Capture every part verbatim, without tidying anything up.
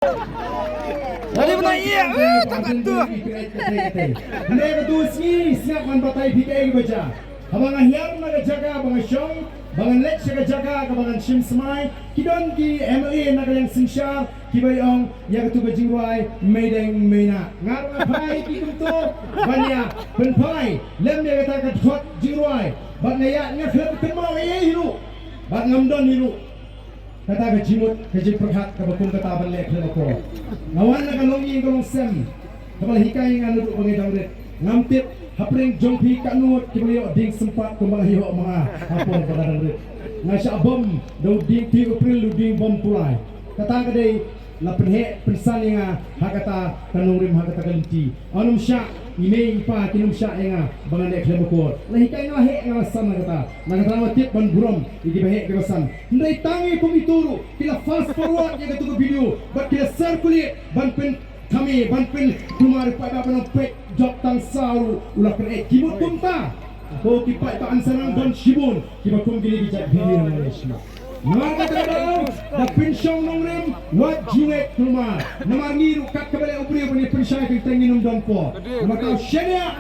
Lali bna ïa, eh, tak tu. Hynrei ka tu sngi sngap ngan batai phi kaei kaba jia. Haba nga hiar na ka jaka ba nga shong, ba ngan leit sha ka jaka kaba ngan shim smai, ki don ki M L A na ka liang synshar kiba ïa ong ïa katu ka jingrwai Meideng Meina. Nga ruh nga phai ki kumto ban ïa pynphai lem ïa kata ka dkhot jingrwai. Bad nga ïa nga khlem kynmaw ei ei hi ruh. Bad ngam don hi ruh kata ka jingmut ka jingpyrkhat kaba kum kata ban leh khlem akor. Nga wan na ka longïing ka longsem kaba la hikai ïa nga naduh ba nga dang rit. Ngam tip hapdeng jong phi katno ngut kiba la ïoh dieng sympat kumba la ïoh ma nga ha por ba nga dang rit. Nga shah bom da u dieng Three April, u dieng bom kulai. Kata ka dei la pynheh pynsan ïa nga ha kata ka nongrim, ha kata ka lynti. Ym shah i mei i pa kin ym shah ïa nga ba ngan leh khlem akor. La hikai nga la heh nga la san na kata. Na kata nga tip ban burom ïa kiba heh kiba san. Hynrei tang ïa kum itu ruh ki la fast forward ïa katu ka video bad ki la circulate ban pynthame, ban pynkulmar ïa u paidbah ban ong peit jop tang saw ruh u la kren, eh, ki mut kumta. Ko ki paidbah, yn sa nang don shibun kiba kum kine ki jait video na Malaysia. Namar kata ka daw da pynshong nongrim wat ju ngeit kulmar. Namar ngi ruh kat kaba leh u briew ban ïa pynshai, ki teng ngin ym don por. Namar ka shaniah,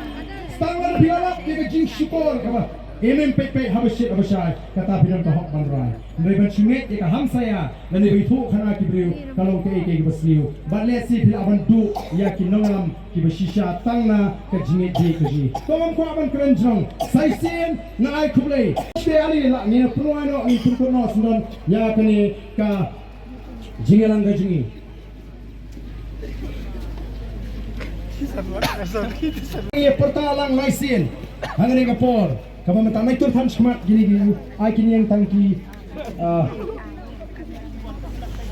tang ban phi la lap ïa ka jingshukor kaba im im peit peit, haba shit haba shai, kata phi don ka hok ban rai. Hynrei ban shu ngeit ïa ka hamsaïa lane ba ithuh khana ki briew ka long kaei kaei kaba sniew. Bad lehse phi lah ban duh ïa ki nongïalam kiba shisha tang na ka jingngeit jong ka jong ngi. To ngam kwah ban kren jrong. Sa shisien nga ai khublei. Te ale lah ngin pynwai noh, ngin pynkut noh syndon ïa kane ka jingïalang ka jong ngi. Ngi pyrta lang lai sien hangne ka por. Kaba mynta nai tur than shmat kine ki, ai kine ïa tang ki, ah,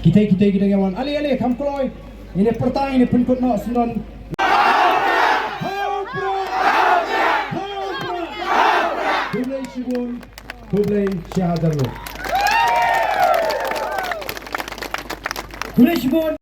kita kita kita ïa wan. Ale ale kham kloi. Ngin ïa pyrta, ngin ïa pynkut noh syndon. Khublei shibun. Khublei shihajar nguh. Khublei shibun.